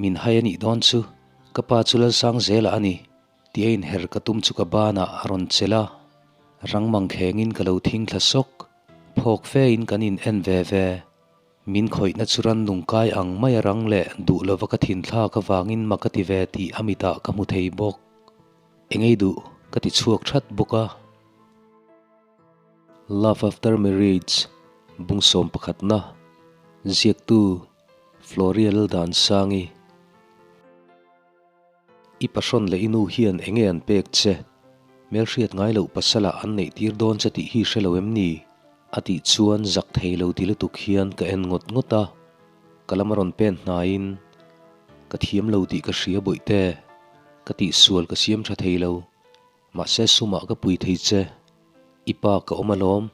Min hai a nih dawn chu, ka pa chu Lalsangzela a ni, tia inher ka tum chu ka banah a rawn chelh a, rang mangkhengin ka lo thing thla sawk, phawk fein kan in en ve ve. Min khawihna chu rannung kai ang mai a rang leh duh lova ka thinthlak avangin mak a ti ve tih a mitah ka hmu thei bawk. Engei duh ka ti chhuak that bawk a. Love After Marriage bung sawm pakhatna ziaktu Floria Laldansangi. I pahrawn leh i nu hian enge an pek che? Hmelhriat ngai loh pasalah an neih tir dawn che tih hi hre lo em ni? A tih chuan zak thei lo ti lutuk hian ka en ngawt ngawt a, ka lam a rawn pen hnaiin, Ka thiam lo tih ka hria bawihte, ka tihsual ka siam tha thei lo, mahse sumah ka pui thei che, i pa ka awm alawm,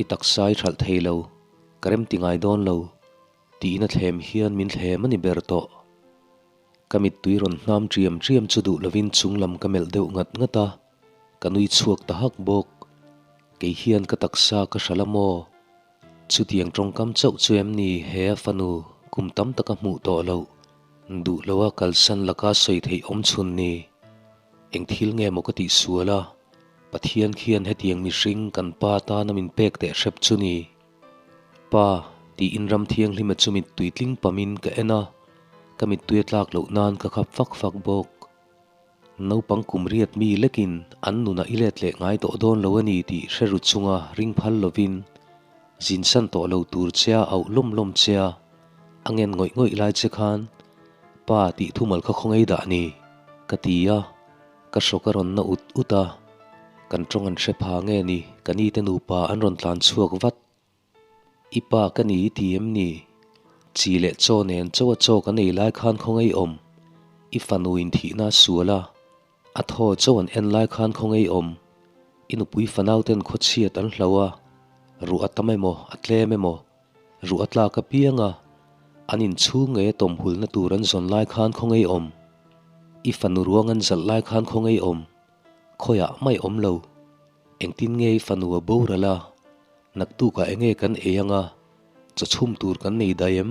i taksa i hralh thei lo, ka rem ti ngai dawn lo, tiin a thlem hian min thlem a ni ber tawh. Ka mittui rawn hnam ṭiam ṭiam chu duh lovin chung lam ka melh deuh ngat ngat a, ka nui chhuak ta hak bawk. Kei hian ka taksa ka hral a maw? Chutiang ṭawngkam chauh chu em ni he a fanu kum tam taka hmuh tawh loh, duh loa kalsan laka sawi theih awm chhun ni? Eng thil nge maw ka tih sual a, Pathian khian hetiang mihring kan pa tana min pek teh hrep chu ni? Pa, tiin ram thianghlima chu mittui tling pamin ka en a, ka mittui a tlak loh nan ka khap fak fak bawk. Naupang kum riat mi lekin an nunah i let leh ngai tawh dawn lo a ni tih hre ru chunga ring phal lovin zinsan tawh lo tur che a auh lawm lawm che a, a ngen ngawih ngawih lai che khan Pa tih thumal kha khawngaih dah ni, ka ti a. Ka hrawk a rawn na ut ut a, kan tawng an hre pha nge ni, ka ni te nupa an rawn tlan chhuak vat. I pa ka ni i ti em ni? Chi leh chaw nen chaw a chaw kan ei lai khan khawngaih awm, i fanu in thihna a sual a, a thaw chaw an en lai khan khawngaih awm, i nupui fanau ten khawchhiat an hlo a, ruah a tam emaw a tlem emaw, ruah a tlak apiang a, an inchhung ngei a tawmhulna tur an zawn lai khan khawngaih awm. I fanu ruang an zalh lai khan khawngaih awm, khawiah mai awm lo. Engtin nge i fanu a boral a, naktukah enge kan ei anga, chaw chhum tur kan nei daih em?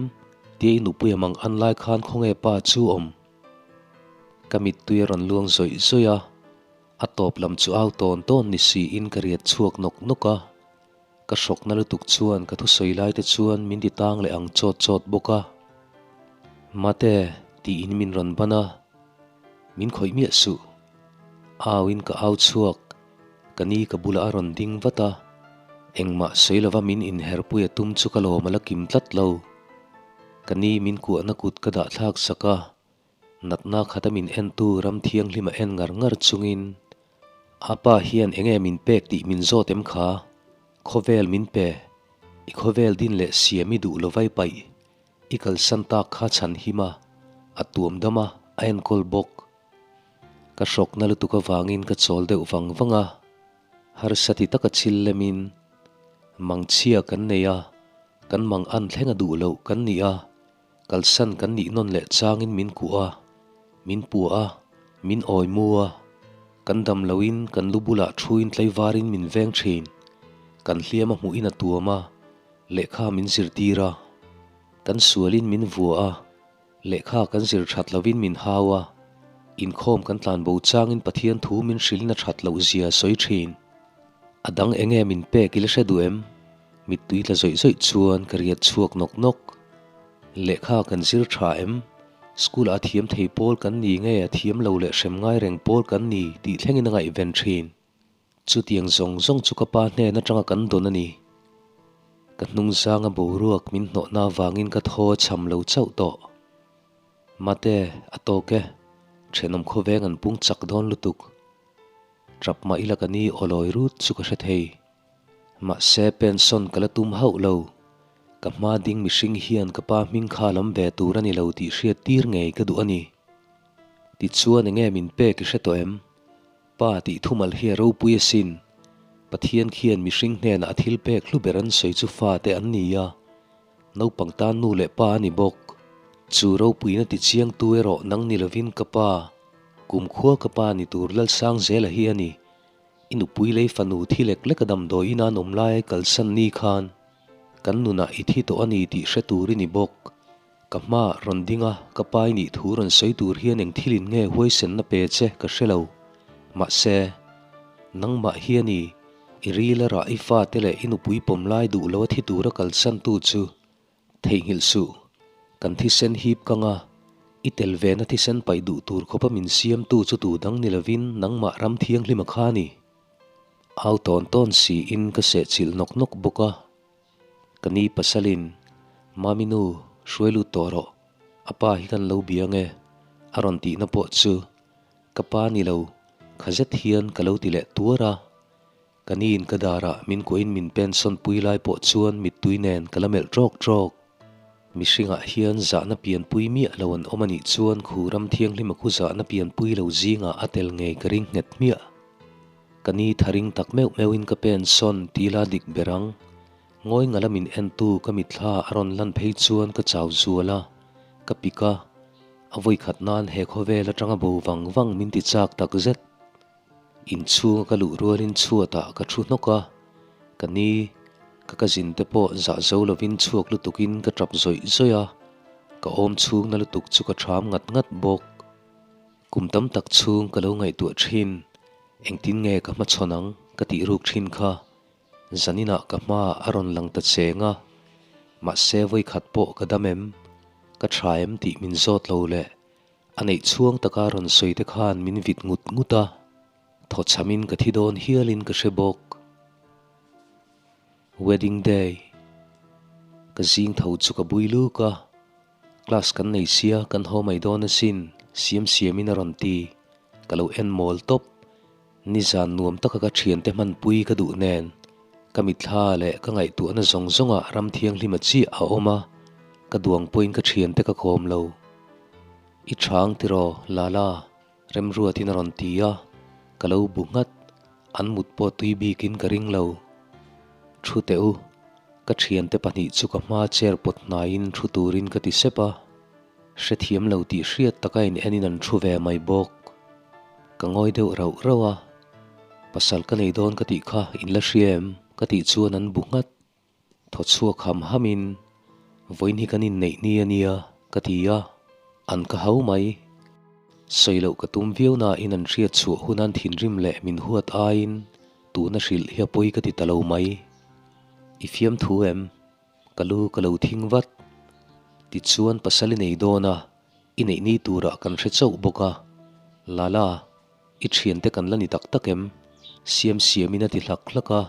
Tia i nupui a mang an lai khan khawnge pa chu awm. Ka mittui a rawn luang zawih zawih a, a tawp lam chu au tawn tawn ni siin ka riat chhuak nawk nawk a. Ka hrawkna lutuk chuan ka thusawi lai te chuan min ti tang leh ang chawt chawt bawk a. Mate, tiin min rawn ban a, min khawih miah suh. Auin ka au chhuak, ka ni ka bulah a rawn ding vat a, engmah sawi lova min inherpui a tum chu ka lawm a la kim tlat lo. Ka ni min kuahna kut ka dah thlak sak a, natna khata min entu ram thianghlim a en ngar ngar chungin A pa hian enge min pek tih min zawt em kha? Khawvel min pe. I khawvel din leh siam i duh lo vai paih. I kalsan tak kha chhan him a, a tuam dam a, a enkawl bawk. Ka hrawkna lutuk avangin ka chawl deuh vang vang a, harsa ti taka chil lemin mangchhia kan nei a, kan mang an thleng a duh loh kan ni a, Kalsan kan nih nawn leh changin min kuh a, min puah a, min awi mu a, kan dam loin kan lu bulah thuin tlaivarin min veng thin, kan hliam a hmuhin a tuam a, lehkha min zirtir a, kan sualin min vua a, lehkha kan zir that loin min hau a, inkhawm kan tlanbo changin Pathian thu min hrilhin a that loh zia a sawi thin. A dang enge min pek i la hre duh em? Mittui tla zawih zawih chuan ka riat chhuak nawk nawk. Lehkha kan zir tha em? School ah a thiam thei pawl kan ni nge a thiam lo leh hrem ngai reng pawl kan ni tih thlengin a ngaihven thin. Chutiang zawng zawng chu ka pa hnen atanga kan dawn a ni. Ka hnung zanga boruak min hnawhna avangin ka thaw a cham lo chauh tawh. Mate, a tawk e. Thenawm khawveng an pung chak dawn lutuk. Tap mah ila ka ni awlawi rut chu ka hre thei. Mahse pension ka la tum hauh lo. Ka hma ding mihring hian ka pa hming kha lam ve tur a ni lo tih hriat tir ngei ka duh a ni. Tichuan enge min pek i hre tawh em? Pa tih thumal hi a ropui asin. Pathian khian mihring hnenah a thil pek hlu ber an sawi chu fate an ni a. Naupang tan nu leh pa a ni bawk. Chu ropuina ti chiangtu erawh nang ni lovin ka pa, kumkhua ka pa ni tur Lalsangzela hi a ni. I nupui lei fanu thi lek lek a damdawiin an awm lai kalsan ni khan kan nunah i thi tawh a ni tih hre tur i ni bawk. Ka hmaah rawn ding a, ka pa i nih thu rawn sawi tur hian eng thilin nge huaisenna pe che ka hre lo. Mahse, nangmah hi a ni, i ril a rah i fate leh i nupui pawm lai duh lo a thi tura kalsantu chu theihnghilh suh. Kan thisen hip kang a, i tel vena thisen paih duh tur khawpa min siamtu chu tu dang ni lovin nangmah ram thianghlima kha a ni. Au tawn tawn siin ka sehchilh nawk nawk bawk a. Ka ni pasalin, Mami nu, hruai lut tawh rawh, a pa hi kan lo bia nge? a rawn tihna pawh chu ka pa ni lo, kha zet hian ka lo ti leh tuar a. Ka niin ka darah min kuahin min pensawn pui lai pawh chuan mittui nen ka la melh ṭawk ṭawk. Mihringah hian zahna pianpui miah lo an awm a nih chuan khu ram thianghlima khu zahna pianpui lo zingah a tel ngei ka ring nghet hmiah. Ka ni tharing tak meuh meuhin ka pen sawn ti la dik ber ang. Ngawi ngala min entu ka mitthla a rawn lan phei chuan ka chau zual a, ka pik a, a vawikhat nan he khawvel atanga bo vang vang min ti chak tak zet. Inchhunga ka luh rualin chhuatah ka thu hnawk a, ka ni ka cousin te pawh zah zo lovin chhuak lutukin ka tap zawih zawih a, ka awm chhungna lutuk chu ka ṭham ngat ngat bawk. Kum tam tak chhung ka lo ngaihtuah thin, engtin nge ka hmachhawn ang ka tih ruk thin kha, zaninah ka hmaah a rawn lang ta cheng a, mahse vawikhat pawh ka dam em, ka tha em tih min zawt lo leh a neih chhuang taka rawn sawi te khan min vit ngut ngut a, thawchhamin ka thi dawn hialin ka hre bawk. Wedding day ka zing tho chu ka bui luk a. Class kan nei sia kan haw mai dawn asin, siam siamin a rawn ti. Ka lo en mawl tawp. Nizan nuam taka ka thiante hmanpui ka duh nen, ka mitthla leh ka ngaihtuahna zawng zawngah ram thianghlima chiah a awm a, ka duang pawhin ka thiante ka kawm lo. I chhang tiraw, Lala? Remruatin a rawn ti a, ka lo bu nghat. An mut pawh tui bikin ka ring lo. Thu teh u, ka thiante pahnih chu ka hma chair pawt hnaiin thu turin ka ti sep a. Hrethiam lo tih hriat taka in enin an thu ve mai bawk. Ka ngawi deuh rauh rauh a, pasal ka nei dawn ka tih kha in la hria em? ka tih chuan an bu nghat. Thaw chhuak ham hamin, Vawiin hi kan inneih ni a nia, ka ti a, an ka hau mai. Sawi loh ka tum viau nain an hriat chhuah hun an thinrim leh min huat aiin tuna hrilh hi a pawi ka ti ta lo mai. I fiamthu em? Ka lu ka lo thing vat. Tichuan pasal i nei dawn a, i neih ni turah kan hre chauh bawk a. Lala, i thiante kan la ni tak tak em? Siam siamin a ti hlak hlak a.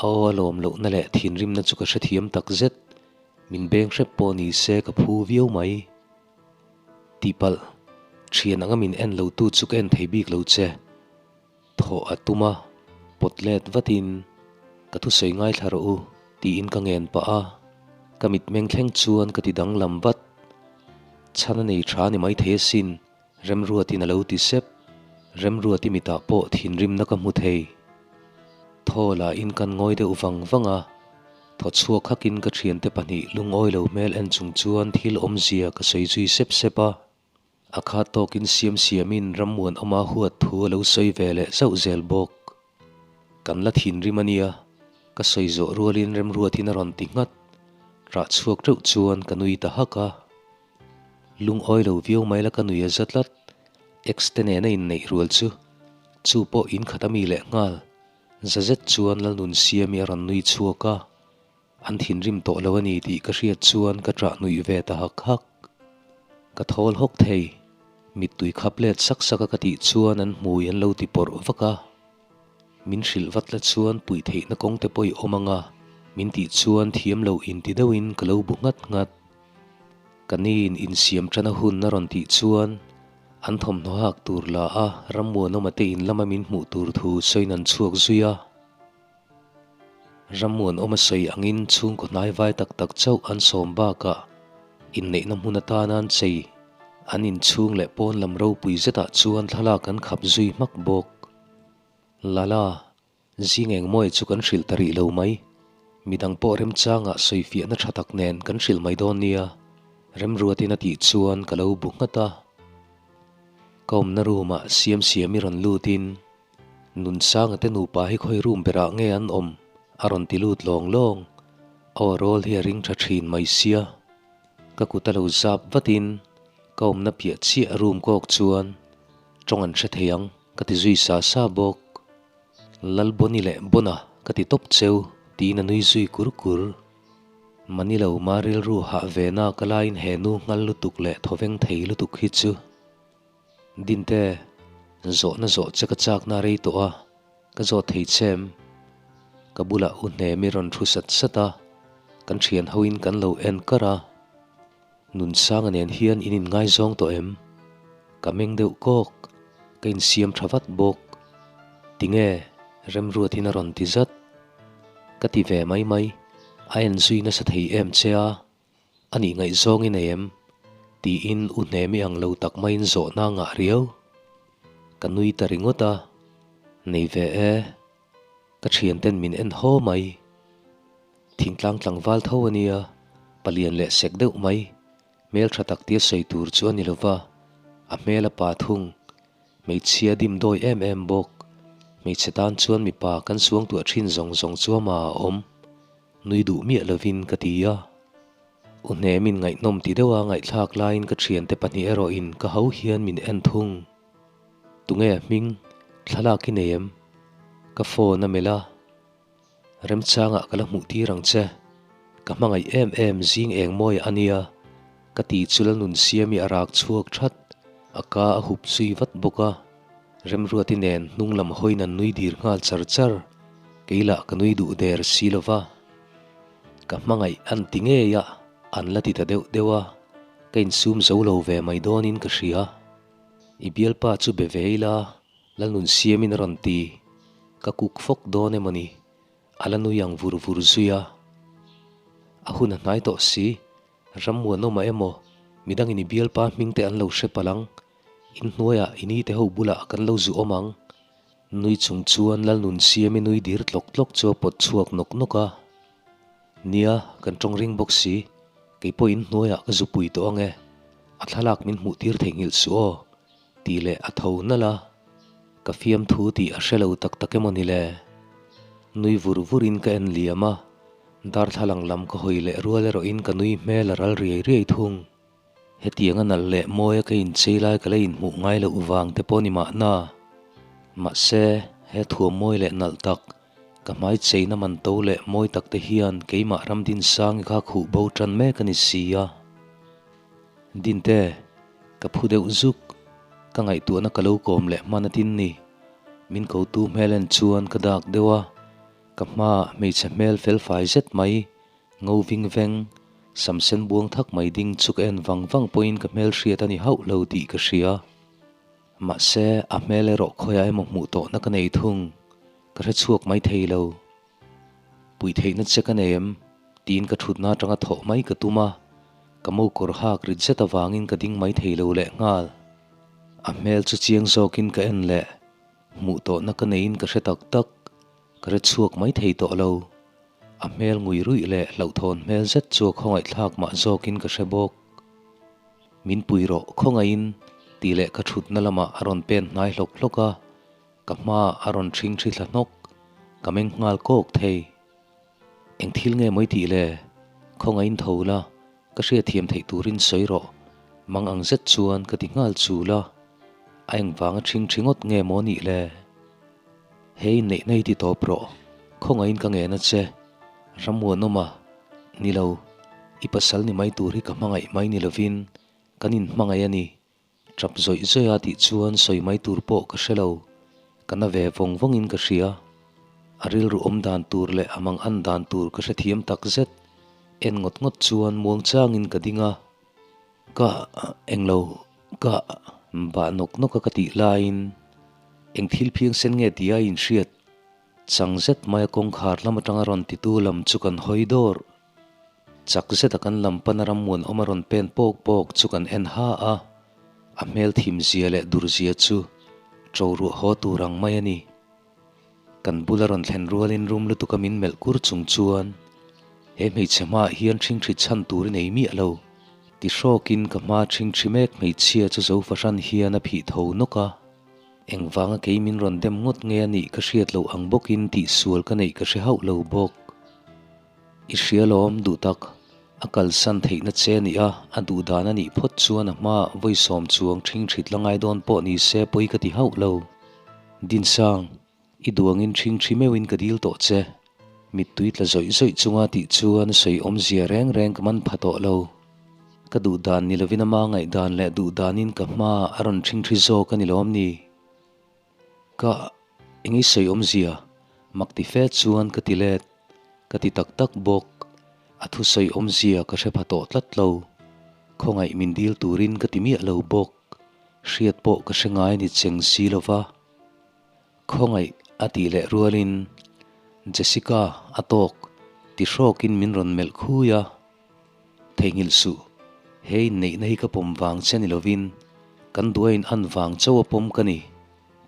A aw a lawm lohna leh thinrimna chu ka hrethiam tak zet. Min beng hrep pawh ni se ka phu viau mai. Tihpalh, thian anga min en lotu chu ka en thei bik lo che. Thawh a tum a, pawt let vatin, Ka thusawi ngaithla rawh u, tiin ka ngen pah a. Ka mitmeng thleng chuan ka ti danglam vat. Chhan a nei tha ni maithei asin, Remruatin a lo ti sep. Remruati mitah pawh thinrimna ka hmu thei. Thaw la in kan ngawi deuh vang vang a, thaw chhuak hakin ka thiante pahnih lungawi lo hmel en chung chuan thil awmzia ka sawi zui sep sep a. A khat tawkin siam siamin Rammuanawma huat thu a lo sawi ve leh zauh zel bawk. Kan la thinrim a nia, ka sawi zawh rualin Remruatin a rawn ti nghat. Rah chhuak teuh chuan ka nui ta hak a. Lungawi lo viau mai la ka nui a za tlat. Ex te nena inneih rual chu chu pawh in khat a mi leh nghal. Za zet chuan Lalnunsiami a rawn nui chhuak a, an thinrim tawh lo a ni tih ka hriat chuan ka ṭah nuih ve ta hak hak. Ka thawl hawk thei. Mittui khap let sak sak a ka tih chuan an hmui an lo ti pawrh vak a. Min hrilh vat la chuan puih theihna kawng te pawh i awm ang a, min tih chuan thiam lo inti deuhin ka lo bu nghat nghat. Ka niin insiam ṭana hun a rawn tih chuan an thawmhnaw hak tur la a Rammuanawma te in lama min hmuh tur thu sawiin an chhuak zui a. Rammuanawma sawi angin chhungkaw hnai vai tak tak chauh an sawm bakah inneihna hmun atana an chei an inchhung leh pawn lam ropui zetah chuan thlalak an khap zui hmak bawk. Lala, Zing engmawi chu kan hrilh ta rih lo mai. Midang pawh remchangah sawifiahna tha tak nen kan hrilh mai dawn nia, Remruatin a tih chuan ka lo bu nghat a. Ka awmna room-ah Siamsiami rawn lutin, Nunsanga te nupa hi khawi room berah nge an awm? a rawn ti lut lawng lawng. Aw rawl hi a ring tha thin mai sia. Ka kut a lo zap vatin ka awmna piah chiah room kawk chuan tawng an hre thei ang ka ti zui sa sa bawk. Lalbawni leh Bona ka ti tawp cheu tiin a nui zui kur kur. Manilo ma rilru hah ve na ka laiin he nu nghal lutuk leh thawveng thei lutuk hi chu. Dinte, zawhna zawh che ka chakna rei tawh a, ka zawt thei che em? Ka bulah u hnemi rawn thu sat sat a, kan thian hoin kan lo en kar a. Nunsanga nen hian in inngaizawng tawh em? Ka meng deuh kawk, ka insiam tha vat bawk. Tinge? Remruatin a rawn ti zat. Ka ti ve mai mai, a en zui nasa thei em che a, a nih ngaihzawng i nei em? Tiin u hnemi ang lo tak maiin zawhna a ngah riau. Ka nui ta ringawt a, nei ve e. Ka thianten min en haw mai. Thingtlang tlangval tho a nia, palian leh sek deuh mai. Hmel tha tak tia sawi tur chu a ni lo va, a hmel a pa thung. Hmeichhia dim dawi em em bawk. Hmeichhe tan chuan mipa kan suangtuah thin zawng zawng chu ama a awm. Nui duh miah lovin ka ti a. U hnemin ngaihnawm ti deuha ngaihthlak laiin ka thiante pahnih erawhin ka ho hian min en thung. Tunge a hming? Thlalak i nei em? Ka phone a melh a. Remchangah ka la hmuh tir ang che. Ka hmangaih em em zing eng mawi a nia. Ka ti chu Lalnunsiami a rak chhuak that. A ka a hup zui vat bawk a. Remruati nen hnung lam hawiin an nui dir nghal char char. Kei lah ka nui duh der si lo va. Ka hmangaih an ti ngei a, an la ti ta deuh deuh a. Ka insum zo lo ve mai dawnin ka hria. I bialpa chu be ve ila. Lalnunsiamin a rawn ti. Ka kuk fawk dawn emaw ni? A la nui ang vur vur zui a. A hun a hnai tawh si. Rammuanawma emaw, midangin i bialpa hming te an lo hre palh ang. Inhnuaiah i ni te ho bulah kan lo zu awm ang. Nui chung chuan Lalnunsiami nui dir tlawk tlawk chu a pawt chhuak nawk nawk a. Nia, kan tawng ring bawk si. Kei pawh inhnuaiah ka zu pui tawh ang e. A thlalak min hmuh tir theihnghilh suh aw. Tih leh a tho nalh a, ka fiamthu tih a hre lo tak tak emaw ni le? Nui vur vurin ka en liam a, darthlalang lam ka hawi leh rual erawhin ka nui hmel a ral riai riai thung. Hetiang a nalh leh mawia ka inchei lai ka la inhmuh ngai loh vang te pawh ni mahna. Mahse, he thuam mawi leh nalh tak, ka hmai cheina man to leh mawi tak te hian keimah Ramdinsangi kha khuh bo tan mek a ni si a. Dinte, ka phu deuh zuk, ka ngaihtuahna ka lo kawm leh hman atin ni. Min kotu hmel en chuan ka dak deuh a, ka hmaah hmeichhe hmel felfai zet mai, ngo ving veng, sam sen buang thak mai ding chu ka en vang vang pawhin ka hmel hriat a ni hauh lo tih ka hria. Mahse, a hmel erawh khawiah emaw hmuh tawhna ka nei thung, ka hre chhuak mai thei lo. Puih theihna che ka nei em? tiin ka thutna atanga thawh mai ka tum a, ka mo kawr hak rit zet avangin ka ding mai thei lo leh nghal. A hmel chu chiang zawkin ka en leh, hmuh tawhna ka neiin ka hre tak tak, ka hre chhuak mai thei tawh lo. A hmel ngui ruih leh hlauhthawn hmel zet chu a khawngaihthlak mah zawkin ka hre bawk. Min pui rawh khawngaihin tih leh ka thutna lamah a rawn pen hnai hlawk hlawk a, Ka hmaah a rawn ṭhing ṭhi thla hnawk, ka meng nghal kawk thei. Eng thil nge mawi tih le? Khawngaihin tho la, ka hriatthiam theih turin sawi rawh. Mang ang zet chuan ka ti nghal chul a, a engvanga ṭhing ṭhi ngawt nge maw nih le? He inneihna hi ti tawp rawh, khawngaihin ka ngen a che. Rammuanawma, Ni lo, i pasal ni mai tur hi ka hmangaih mai ni lovin kan inhmangaih a ni. Tap zawih zawih a tih chuan sawi mai tur pawh ka hre lo, ka na ve vawng vawngin ka hria. A rilru awm dan tur leh a mang an dan tur ka hrethiam tak zet. En ngawt ngawt chuan muang changin ka ding a, ka englo ka bah nawk nawk a ka tih laiin eng thil phiangsen nge tia a inhriat chang zet mai a kawngkhar lam atanga rawn titu lam chu kan hawi dawr. Chak zeta kan lam pana rammuan awm a rawn pen pawk pawk chu kan en ha a, a hmel thim zia leh dur zia chu ṭo ruah haw tur ang mai a ni. Kan bula rawn thlen rualin rum lutuka min melh kur chung chuan he hmeichhe hmaah hian ṭhingṭhi chhan tur i nei miah lo ti hrawkin ka hma ṭhingṭhi mek hmeichhia chu zo fahran hian a phih tho nawk a. Engvanga kei min rawn dem ngawt nge a nih ka hriat loh ang bawkin tihsual ka neih ka hre hauh lo bawk. I hria lawm duh tak. A kalsan theihna che a nih a, a duh dan a nih phawt chuan a hmaah vawi sawm chuang ṭhing ṭhit la ngai dawn pawh ni se pawi ka ti hauh lo. Dinsang, i duangin ṭhing ṭhi meuhin ka dil tawh che. Mittui tla zawih zawih chunga tih chuan a sawi awmzia reng reng ka man pha tawh lo. Ka duh dan ni lovin ama ngaihdan leh duh danin ka hmaah a rawn ṭhing ṭhi zawk a ni lawm ni? Ka eng i sawi awmzia? Mak ti fe chuan ka ti let. Ka ti tak tak bawk. A thusawi awmzia ka hre pha tawh tlat lo. Khawngaih min dil turin ka ti miah lo bawk. Hriat pawh ka hre ngai ni cheng si lo va. Khawngaih a tih leh rualin Jessica a tawk ti hrawkin min rawn melh khui a. Theihnghilh suh, he inneihna hi ka pawm vang che ni lovin kan duain an vang chauh a pawm ka ni.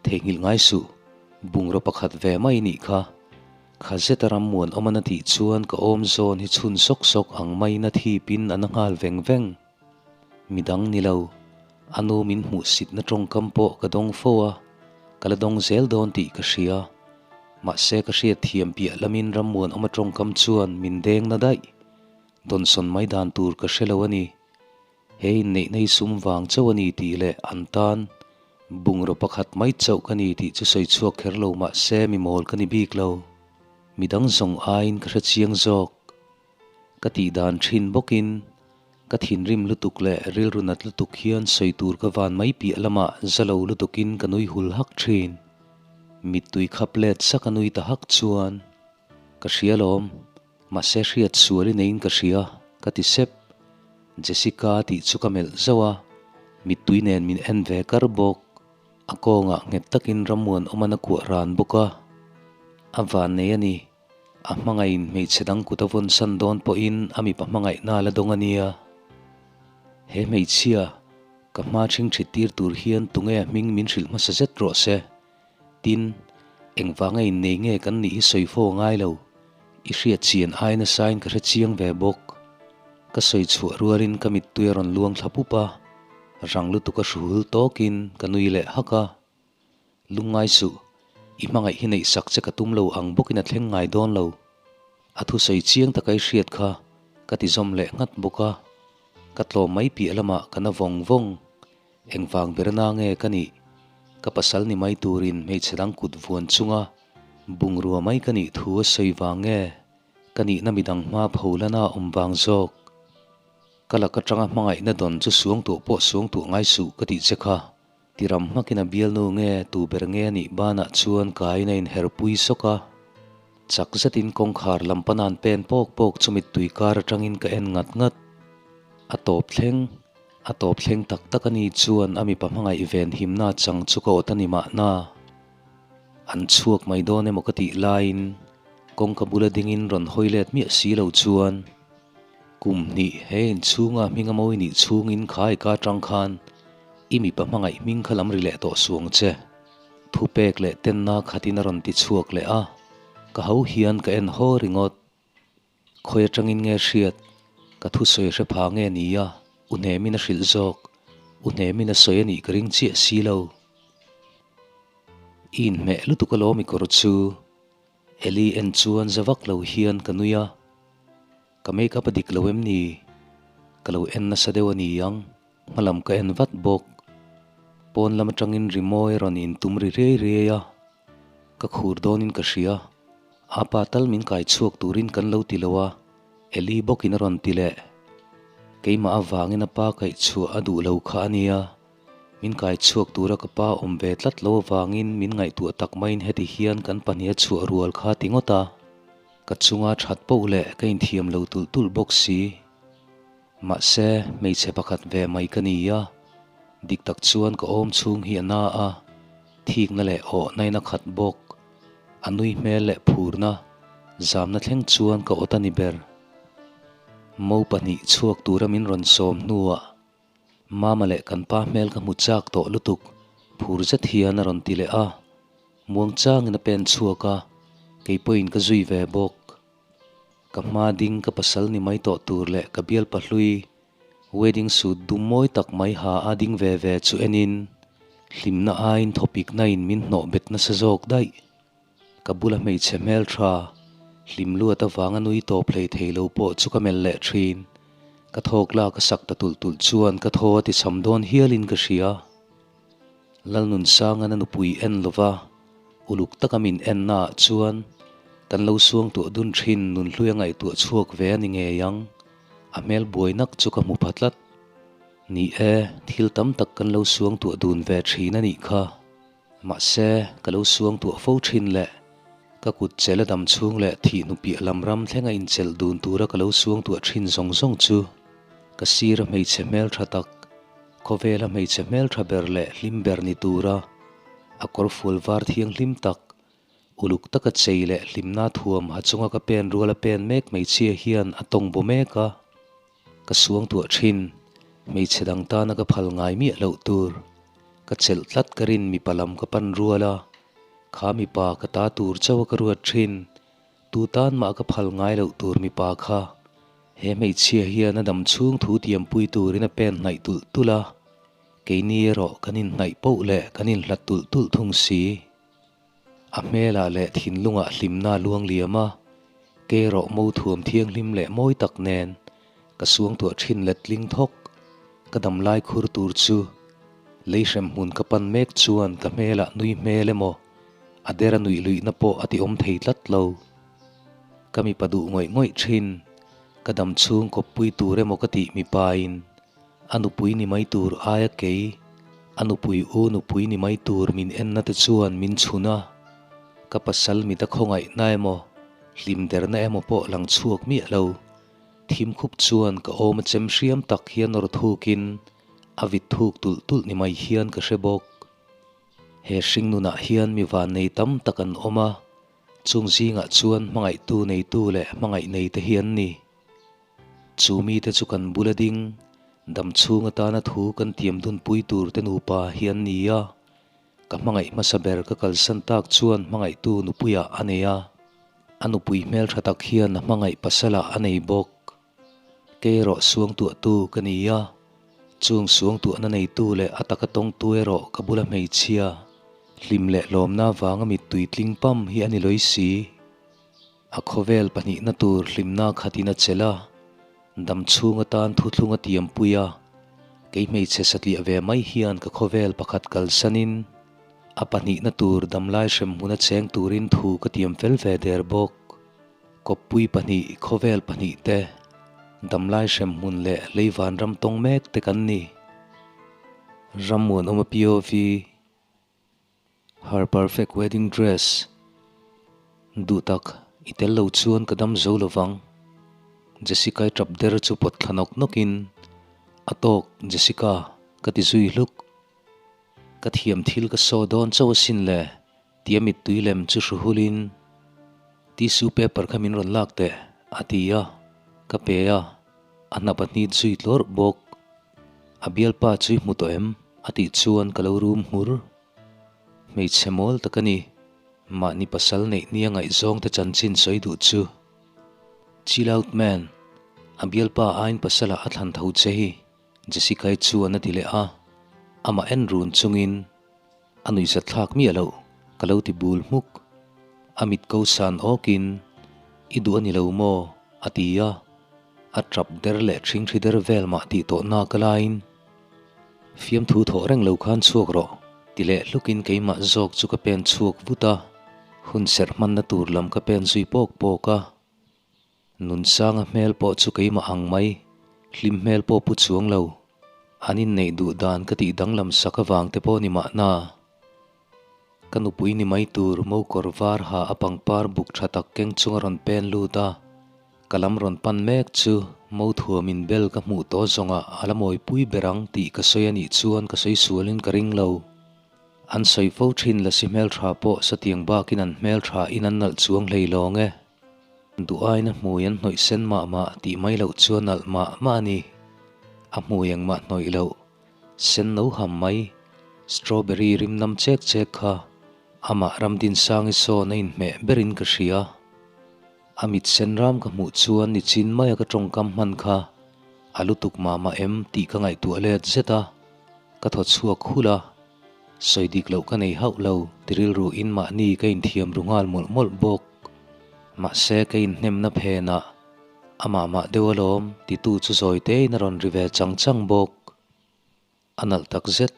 Theihnghilh ngai suh, bungraw pakhat ve mai nih kha. Kha zeta ram muanawm a na tih chuan ka awm zawn hi chhun sawk sawk ang maiin a thipin a na nghal veng veng. Midang ni lo, a nu min hmuhsitna tawngkam pawh ka dawng fo a, ka la dawng zel dawn tih ka hria. Mahse ka hriat thiam piah lamin ram muanawma tawngkam chuan min deng na daih. Dawnsawn mai dan tur ka hre lo a ni. He inneihna hi sum vang chauh a ni tih leh an tan bungraw pakhat mai chauh ka ni tih chu sawi chhuak kher lo mahse mi mawl ka ni bik lo. Midang zawng aiin ka hre chiang zawk. Ka tih dan thin bawkin ka thinrim lutuk leh rilru nat lutuk hian sawi tur ka van mai piah lamah za lo lutukin ka nui hul hak thin. Mittui khap let sak a nui ta hak chuan ka hria lawm. Mahse hriat sual i neiin ka hria, ka ti sep. Jessica tih chu ka melh zauh a, mittui nen min en ve kar bawk. A kawngah nghet takin Rammuan awman a kuah ran bawk a. A van nei a ni. A hmangaihin hmeichhe dang kut a vawn san dawn pawhin a mipa hmangaihna a la dawng a nia. He hmeichhia, ka hma ṭhing ṭhit tir tur hian tunge a hming min hrilh hmasa zet rawh se. Tin, engvanga innei nge kan nih hi sawi fo a ngai lo. I hriat chian ai nasain ka hre chiang ve bawk. Ka sawi chhuah rualin ka mittui a rawn luang thla pup a, rang lutuk a hruhul tawkin ka nui leh hak a. Lungngai suh, i hmangaih hi neih sak che ka tum lo ang bawkin a thleng ngai dawn lo. A thusawi chiang taka i hriat kha ka ti zawm leh nghat bawk a. Ka tlawm mai piah lamah ka na vawng vawng. Engvang ber na nge ka nih? Ka pasal ni mai turin hmeichhe dang kut vuan chunga bungrua mai ka nih thu a sawi vang nge ka nihna midang hma pholana awm vang zawk? Ka lak atanga hmangaihna dawn chu suangtuah pawh suangtuah ngai suh ka tih che kha. Tiram hmakin a bialnu nge tu ber nge a nih banah chuan kaiin a inherpui sawk a. Chak zetin kawngkhar lam pana'n pen pawk pawk chu mittui kar atangin ka en ngat ngat. A tawp thleng. A tawp thleng tak tak a ni chuan a mipa hmangaih ven himna chang chu ka awt a ni mahna. An chhuak mai dawn emaw ka tih laiin kawngka bula dingin rawn hawi let miah si lo chuan kum hnih he inchhunga hming a mawi nih chhungin khai ka atang khan i mipa hmangaih hming kha lam ri leh tawh suang che. Thupek leh tenna khatin a rawn ti chhuak leh a, ka ho hian ka en haw ringawt. Khawi atangin nge hriat? Ka thusawi hre pha nge ni a? U hnemin a hrilh zawk. U hnemin a sawi a nih ka ring chiah si lo. I inhmeh lutuk alawm i kawr chu. Eli en chuan za vak lo hian ka nui a. Ka make up a dik lo em ni? Ka lo en nasa deuh a ni ang. Hmalam ka en vat bawk. Pawn lam atangin rimawi a rawn intum ri riai riai a. Ka khur dawnin ka hria. Apa tal min kai chhuak turin kan lo ti lo a, Eli bawkin a rawn ti leh. Keimah avangin a pa kaih chhuah a duh lo kha a nia. Min kai chhuak tura ka pa awm ve tlat lo avangin min ngaihtuah tak maiin heti hian kan pahnih a chhuah rual kha ti ngawt a. Ka chunga that poh leh ka inthiam lo tulh tulh bawk si. Mahse, hmeichhe pakhat ve mai ka ni a, dik tak chuan ka awm chhung hi a na a, thikna leh awhna in a khat bawk. A nui hmel leh phurna, zamna thleng chuan ka awt a ni ber. Mo pahnih chhuak tura min rawn sawm hnuah Mama leh kan pa hmel ka hmu chak tawh lutuk, phur zet hian a rawn ti leh a. Muangchangin a pen chhuak a, kei pawhin ka zui ve bawk. Ka hma ding ka pasal ni mai tawh tur leh ka bial pahlui wedding suit dum mawi tak mai ha a ding ve ve chu enin hlimna aiin thawpikna in min hnawh bet nasa zawk daih. Ka bula hmeichhe hmeltha hlim luat avanga nui tawp hlei thei lo pawh chu ka melh leh thin. Ka thawk lak a sak ta tulh tulh chuan ka thaw a ti cham dawn hialin ka hria. Lalnunsangan a nupui en lova uluk taka min ennaah chuan kan lo suangtuah dun thin nunhlui a ngaihtuah chhuak ve a ni ngei ang. A hmel buai nak chu ka hmu pha tlat. Ni e, thil tam tak kan lo suangtuah dun ve thin a nih kha. Mahse, ka lo suangtuah fo thin leh ka kut chel a dam chhung leh thih hnu piah lam ram thlenga inchelh dun tura ka lo suangtuah thin zawng zawng chu ka sira hmeichhe hmeltha tak, khawvela hmeichhe hmeltha ber leh hlim ber ni tura a kawrfual var thianghlim tak, uluk taka chei leh hlimna thuam ha chunga ka pen ruala pen mek hmeichhia hian a tawng baw mek a. Ka suangtuah thin, hmeichhe dang tana ka phal ngai miah loh tur. Ka chelh tlat ka rin mipa lam ka pan rual a, kha mipa ka ta tur chauh a ka ruat thin, tu tan mah ka phal ngai loh tur mipa kha. He hmeichhia hian a dam chhung thu tiampui turin a pen hnaih tulh tulh a, keini erawh kan inhnaih poh leh kan inhlat tulh tulh thung si. A hmelah leh thinlungah hlimna a luang liam a, ke erawh mo thuam thianghlim leh mawi tak nen ka suangtuah thin let tling thawk. Ka dam lai khur tur chu lei hrem hmun ka pan mek chuan ka hmelah nui hmel emaw a dera nuih luihna pawh a ti awm thei tlat lo. Ka mipa duh ngawih ngawih thin, ka dam chhung kawppui tur emaw ka tih mipain A nupui ni mai tur aia kei, a nupui u nupui ni mai tur min enna te chuan min chhun a, ka pasal mit a khawngaihna emaw, hlim derna emaw pawh lang chhuak miah lo. Thim khup chuan ka awm a chem hriam tak hian nawr thukin a vit thuk tulh tulh ni mai hian ka hre bawk. He hringnunah hian mi vannei tam tak an awm a, chung zingah chuan hmangaihtu neitu leh hmangaih neite hi an ni. Chu mite chu kan bula ding, dam chhung atana thu kan tiam dunpui tur te nupa hi an ni a, ka hmangaih hmasa ber ka kalsan tak chuan hmangaihtu nupuiah a nei a, a nupui hmeltha tak hian a hmangaih pasalah a nei bawk. Kei erawh suangtuahtu ka ni a, chung suangtuahna neitu leh a taka tawngtu erawh ka bula hmeichhia, hlim leh lawmna vanga mittui tling pam hi a ni lawih si. A khawvel pahnihna tur hlimna khatin a chelh a, dam chhung atan thuthlung a tiampui a, kei hmeichhe satliah ve mai hian ka khawvel pakhat kalsanin a pahnihna tur damlai hremhmun a cheng turin thu ka tiam fel ve der bawk. Kawppui pahnih, khawvel pahnih te, damlai hremhmun leh lei vanram tawng mek te kan ni. Rammuanawma POV. Her perfect wedding dress. Duh tak, i tel lo chuan ka dam zo lo vang. Jessica-i tap der chu pawt thla nawk nawkin, A tawk, Jessica, ka ti zui hluk. Ka thiam thil ka saw dawn chauh asin le, tia mittui lem chu hru hulin, Tissue paper kha min rawn lak teh, a ti a, ka pe a, a hnap a hnit zui tlawrh bawk. A bialpa chu i hmu tawh em? a tih chuan ka lo rum nghur. Hmeichhe mawl tak a ni. Mahni pasal neih nia ngaihzawng te chanchin sawi duh chu. Chill out man, a bialpa aiin pasalah a thlan tho che hi, Jessica-i chuan a ti leh a. Amah en run chungin a nuihzat thlak miah loh ka lo ti bul hmuk. A mit ko san awkin, I duh a ni lo maw? a ti a. A tap der leh thingthi der vel mah tih tawh nak a laiin, Fiamthu thawh reng lo khan chhuak rawh, ti leh hlukin keimah zawk chu ka pen chhuak vut a, hun serh hmanna tur lam ka pen zui pawk pawk a. Nunsanga hmel pawh chu keimah ang mai, hlim hmel pawh pu chuang lo. An inneih duh dan ka tih danglam sak avang te pawh ni mahna. Ka nupui ni mai tur mokawr var ha a pangpar buk tha tak keng chung a rawn pen lut a, ka lam rawn pan mek chu mo thuam in bel ka hmuh tawh zawngah a la mawipui ber ang tih ka sawi a nih chuan ka sawi sualin ka ring lo. An sawi fo thin lasi hmeltha pawh satiang bakin an hmeltha in an nalh chuang hlei lawng e. Duh aiin a hmui an hnawih sen mah mah tih mai loh chuan nalh mah mah a ni. A hmui engmah hnawih loh. Sen no ham mai, strawberry rim nam chek chek kha amah Ramdinsangi sawn a inhmeh berin ka hria. A mit sen ram ka hmuh chuan nichin maia ka tawngkam hman kha a lutuk mah mah em tih ka ngaihtuah let zet a, ka thaw chhuak hulh a, sawi dik loh ka nei hauh lo ti rilru in mahni ka inthiam ru nghal mawlh mawlh bawk. Mahse ka inhnemna phenah. A mah mah deuh alawm, titu chu zawi tein a rawn ri ve chang chang bawk. A nalh tak zet,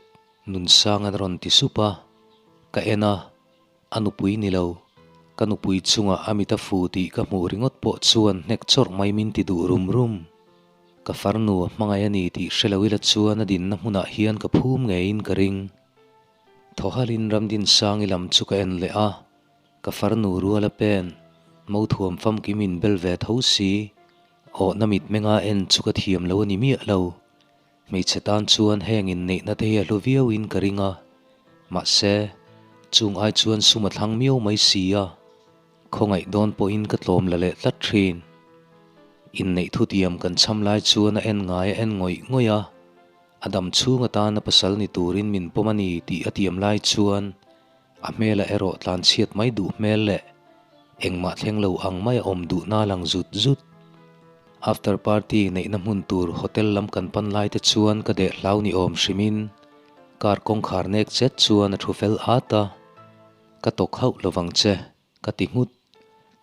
Nunsang an rawn ti sup a, ka en a, a nupui ni lo, ka nupui chungah a mit a fu tih ka hmuh ringawt pawh chuan hnek chawrh mai min ti duh rum rum. Ka farnu a hmangaih a ni tih hre lo ila chuan a dinna hmunah hian ka phum ngeiin ka ring. Thaw halin Ramdinsangi lam chu ka en leh a, ka farnu rual a pen, mothuam famkim in bel ve tho si, awhna mitmenga en chu ka thiam lo a ni miah lo. Hmeichhe tan chuan heng inneihna te hi a hlu viauin ka ring a, mahse, chung ai chuan sum a thlang miau mai si a, khawngaih dawn pawhin ka tlawm la leh tlat thin. Inneih thutiam kan cham lai chuan a en ngai a en ngawih ngawih a, a dam chhung atana pasal ni turin min pawm a ni tih a tiam lai chuan A hmelah erawh tlanchhiat mai duh hmel leh engmah thleng lo ang mai a awm duhna lang zut zut. After party neihna hmun tur hotel lam kan pan lai te chuan ka deh hlau ni awm hrimin car kawngkhar nek chet chuan a thu fel at a, Ka tawk hauh lovang che, ka ti nghut.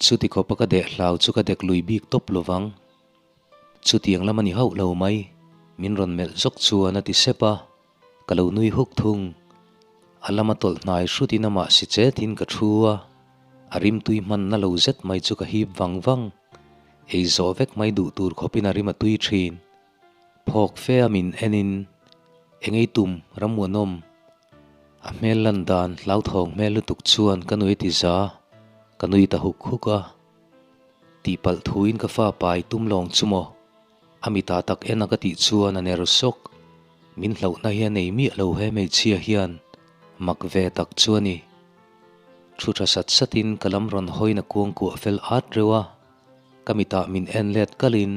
Chuti khawpa ka deh hlau chu ka dek lui bik tawp lovang. Chutiang lam a ni hauh lo mai, min rawn melh zawk chuan a ti sep a. Ka lo nui huk thung. A lama tawlh hnai hrutin amah si chetin ka thu a, a rimtui hmanna lo zet mai chu ka hip vang vang. Ei zawh vek mai duh tur khawpin a rim a tui thin. Phawk fe a min enin, Engei tum, Rammuanawm. A hmel lan dan hlauthawng hmel lutuk chuan ka nui ti za, ka nui ta huk huk a. Tihpalh thuin ka fa pai tum lawng chu maw? A mitah tak en a ka tih chuan a ner sawk. Min hlauhna hi a nei miah lo he hmeichhia hian mak ve tak chu a ni. Thu tha sat satin ka lam rawn hawiin a kuangkuah fel at reuh a, ka mitah min en let kalin,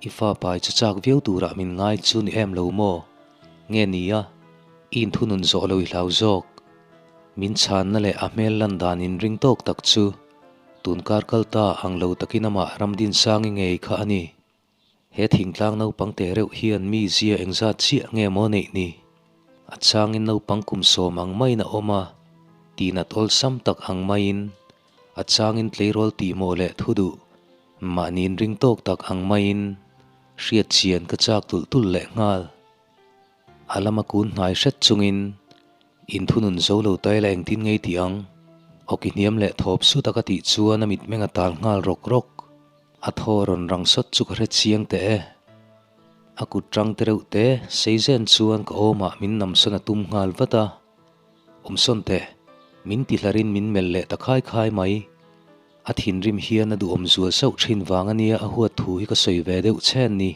I fa pai chu chak viau turah min ngai chu ni em lo maw? Nge ni a, i inthunun zawh lo i hlau zawk. Min chhanna leh a hmel lan dan inring tawk tak chu tunkar kal ta ang lo takin amah Ramdinsangi ngei kha a ni. He thingtlang naupang teh reuh hian mi zia engzat chiah nge maw neih ni? A changin naupang kum sawm ang maiin a awm a, tihnat awlsam tak ang maiin, a changin tleirawl tihmawh leh thu duh, mahniin ring tawk tak ang maiin, hriat chian ka chak tulh tulh leh nghal. A lama kun hnai hret chungin, Inthunun zo lo ta ila engtin ngei tih ang? Awki hniam leh thawp sut a ka tih chuan a mitmeng a tal nghal rawk rawk. A thaw rawn rang sawt chu ka hre chiang teh e. A kut tang te reuh te sei zen chuan ka awmah min namsawn a tum nghal vat a. Awmsawn teh, min ti hlarin min melh leh ta khai khai mai. A thinrim hian a duhawm zual sauh thin vang a nia a huat thu hi ka sawi ve deuh chhen ni.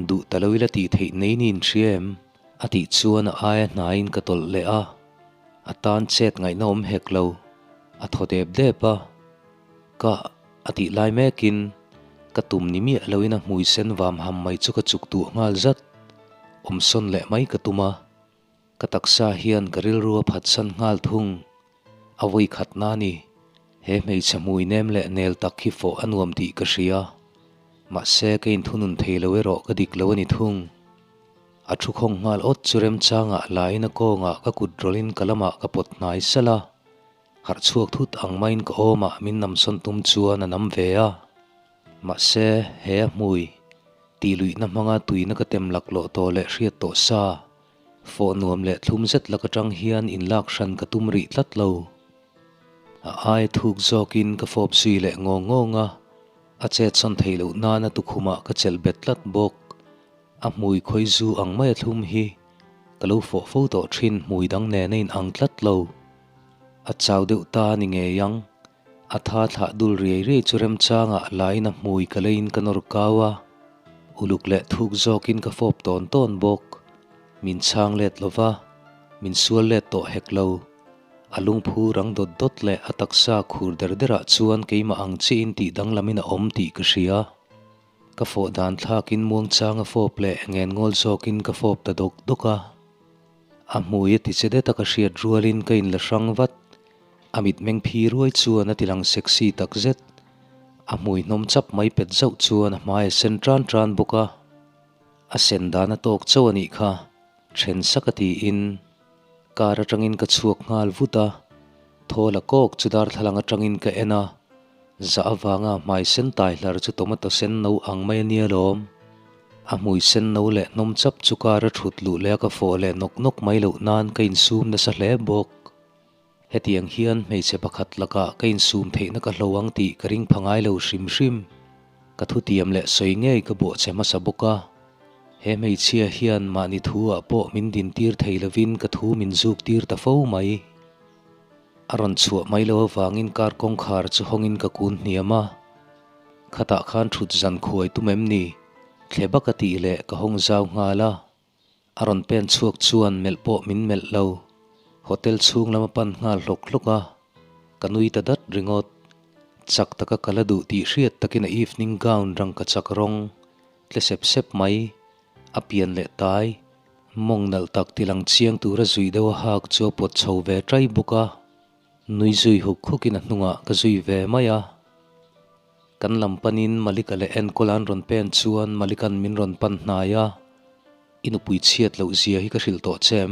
Duh ta lo ila tih theih nei niin hria em? A tih chuan a aia hnaiin ka tawlh leh a, a tan chet ngaihna awm hek lo. A thaw dep dep a. Ka a tih lai mekin ka tum ni miah loin a hmui sen vam ham mai chu ka chuk duh nghal zat. Awmsawn leh mai ka tum a, ka taksa hian ka rilru a phatsan nghal thung. A vawi khat na ni, he hmeichhe hmui nem leh nel tak hi fawh a nuam tih ka hria. Mahse ka inthunun thei lo erawh ka dik lo a ni thung. A thu khawng nghal awt chu remchangah lain a kawngah ka kut rawlhin ka lamah ka pawt hnai salh a. Harh chhuak thut ang maiin ka awmah min namsawn tum chuan a nam ve a. Mahse, he a hmui, tih luihna hmanga tuina ka tem laklawh tawh leh hriat tawh sa, fawh nuam leh thlum zet lak atang hian inlak hran ka tum rih tlat lo. A ai thuk zawkin ka fawp zui leh ngawng ngawng a, a chetsawn theih loh nana tukhumah ka chelh bet tlat bawk. A hmui khawi zu ang mai a thlum hi ka lo fawh fo tawh thin hmui dang nen a in ang tlat lo. A chau deuh ta a ni ngei ang. A tha thlah dul riai riai chu remchangah lain a hmui ka leiin ka nawr kau a. Uluk leh thuk zawkin ka fawp tawn tawn bawk. Min chhang let lo va, min sual let tawh hek lo. A lungphu rang dawt dawt leh a taksa khur der derah chuan keimah ang chiin tih danglamin a awm tih ka hria. Ka fawh dan thlakin muangchang a fawp leh ngen ngawl zawkin ka fawp ta dawk dawk a. A hmui a ti che det a ka hriat rualin ka inla hrang vat. A mitmeng phi ruai chuan a ti lang sexy tak zet. A hmui hnawm chap mai pet zauh chuan a hmai a sen tan tan bawk a. A sen dan a tawk chauh a nih kha, then sak a tiin car atangin ka chhuak nghal vut a. Thaw la kawk chu darthlalang atangin ka en a. Zah avanga hmai sen tai hlar chu tomato sen no ang mai a nia lawm. A hmui sen no leh hnawm chap chu kar a thut luh leh a ka fawh leh nawk nawk mai loh nan ka insum nasa hle bawk. Hetiang hian hmeichhe pakhat lakah ka insum theihna ka hlo ang tih ka ring pha ngai lo hrim hrim. Ka thutiam leh sawi ngei ka bawh che hmasa bawk a. He hmeichhia hian mahni thu ah pawh min dintir thei lovin ka thu min zuk tir ta fo mai. A rawn chhuah mai lo avangin car kawngkhar chu hawngin ka kun hniam a. Khatah khan thut zan khuai tum em ni? Thle bak a tih leh ka hawng zau nghal a. A rawn pen chhuak chuan melh pawh min melh lo. Hotel chhung lam a pan nghal hlawk hlawk a. Ka nui ta dat ringawt. Chak taka ka la duh tih hriat takin a evening gown rangka chak rawng tle sep sep mai. A pian leh tai. Mawng nalh tak tilang chiang tura zui deuh a hak chu a pawt chho ve ṭai bawk a. Nui zui huk hukin a hnungah ka zui ve mai a. Kan lam panin Malika leh Enkawl an rawn pen chuan Malika'n min rawn pan hnai a, I nupui chhiat loh zia hi ka hrilh tawh che em?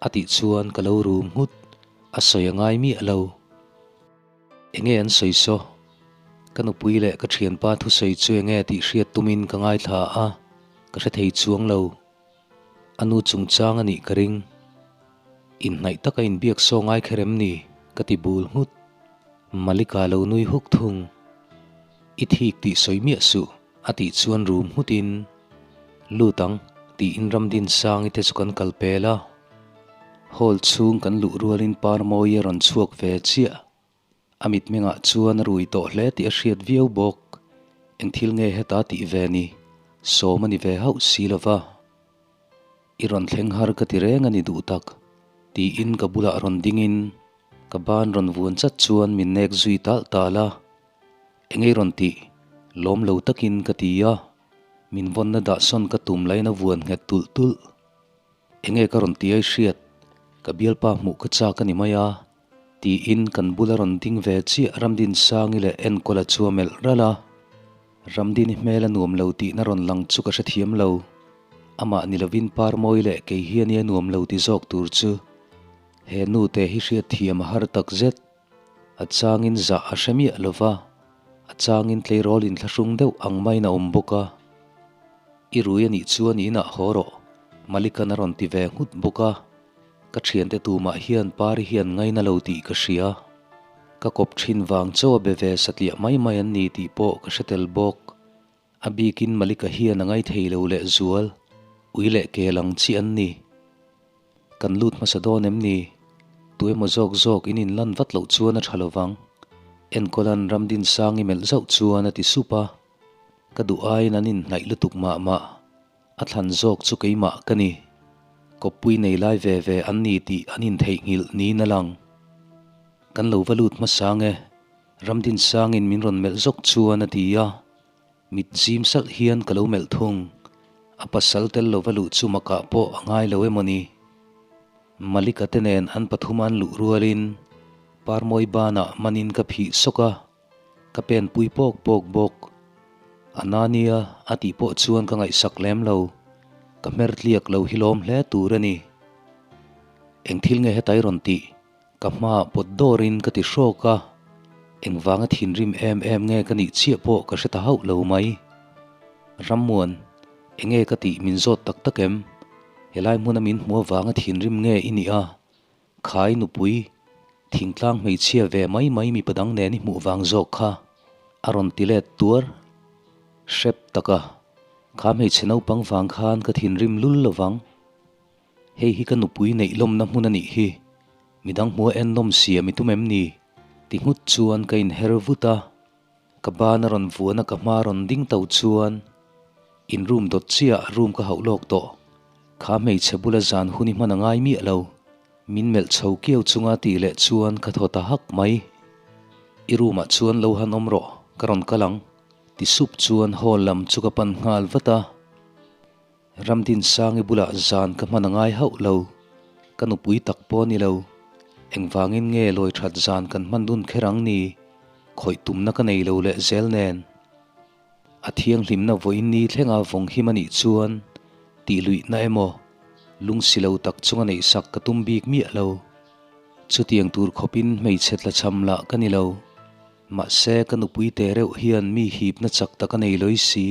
a tih chuan ka lo rum nghut, a sawi a ngai miah lo. Enge an sawi saw? Ka nupui leh ka thianpa thusawi chu enge tih hriat tumin ka ngaithla a, ka hre thei chuang lo. A nu chungchang a nih ka ring. Inhnaih taka inbiak saw ngai kher em ni? ka ti bul nghut. Malika lo nui huk thung. I thik tih sawi miah suh, a tih chuan rum nghutin, Lut ang, tiin Ramdinsangi te chu kan kal pel a. Hall chhung kan luh rualin Parmawii a rawn chhuak ve chiah. A mitmengah chuan a rui tawh hle tih a hriat viau bawk. Eng thil nge heta tih ve ni? Sawm a ni ve hauh si lo va. I rawn thleng har ka ti reng a ni duh tak, tiin ka bulah rawn dingin ka ban rawn vuan chat chuan min nek zui talh talh a. Eng ei rawn tih? Lawm lo takin ka ti a. Min vawnna dahsawn ka tum laiin a vuan nghet tulh tulh. Enge ka rawn ti ai hriat? Ka bialpa hmuh ka chak a ni mai a. Tiin kan bula rawn ding ve chiah Ramdinsangi leh Enkawla chu a melh ralh a. Ramdini hmel a nuam lo tihna rawn lang chu ka hrethiam lo. Amah ni lovin Parmawi leh kei hian i a nuam lo ti zawk tur chu he nute hi hriatthiam a har tak zet. A changin zah a hre miah lo va, a changin tleirawl inthlahrung deuh ang maiin a awm bawk a. I rui a nih chuan i inah haw rawh, Malika'n a rawn ti ve nghut bawk a. Ka thiante tumah hian Pari hian ngaina lo tih ka hria. Ka kawp thin vang chauh a be ve satliah mai mai an ni tih pawh ka hre tel bawk. A bikin Malika hian a ngaithei lo leh zual, ui leh kel ang chi an ni. Kan lut hmasa dawn em ni? Tu emaw zawk zawk in inlan vat loh chuan a tha lovang. Enkawla'n Ramdinsangi melh zauh chuan a ti sup a. Ka duh aiin an inhnaih lutuk mah mah. A thlan zawk chu keimah ka ni. Kawppui nei lai ve ve an ni tih an intheihnghilh niin a lang. Kan lo va lut hmasa nge? Ramdinsangin min rawn melh zawk chuan a ti a. Mit zim salh hian ka lo melh thung. A pasal tel lo va luh chu makah pawh a ngai lo emaw ni? Malika te nen an pathum an luh rualin Parmawi banah manin ka phih sawk a. Ka pen pui pawk pawk bawk. A na nia a tih pawh chuan ka ngaihsak lem lo. Ka hmer tliak lo hi lawm hle tur a ni. Eng thil nge hetai rawn tih? Ka hmaah pawt dawrin ka ti hrawk a. Engvanga thinrim em em nge ka nih chiah pawh ka hre ta hauh lo mai. Rammuan, enge ka tih min zawt tak tak em? Helai hmuna min hmu avanga thinrim nge i nih a? Khai nupui, thingtlang hmeichhia ve mai mai mipa dang nen i hmuh vang zawk kha a rawn ti let tuar. Hrep taka, kha hmeichhe naupang vang khan ka thinrim lul lo vang. Hei hi ka nupui neih lawmna hmun a nih hi, midang hmua en nawm siam i tum em ni? ti nghut chuan ka inher vut a. Ka ban a rawn vuan a ka hma rawn ding to chuan in room dawt chiah room ka hauh lawk tawh. Kha hmeichhe bula zan hun i hman a ngai miah lo. Min melh chho kiau chunga tih leh chuan ka thaw ta hak mai. I room ah chuan lo han awm rawh, ka rawn kal ang. Ti sup chuan hall lam chu ka pan nghal vat a. Ramdinsangi bulah zan ka hman a ngai hauh lo. Ka nupui tak pawh a ni lo. Engvangin nge lawi that zan kan hman dun kher ang ni? Khawih tumna ka nei lo leh zel nen. A thianghlimna vawiin ni thlenga vawng him a nih chuan tih luihna emaw lungsi lo tak chunga neihsak ka tum bik miah lo. Chutiang tur khawpin hmeichhe tlachham lah ka ni lo. Mahse ka nupui te reuh hian mi hipna chak tak a nei lawi si.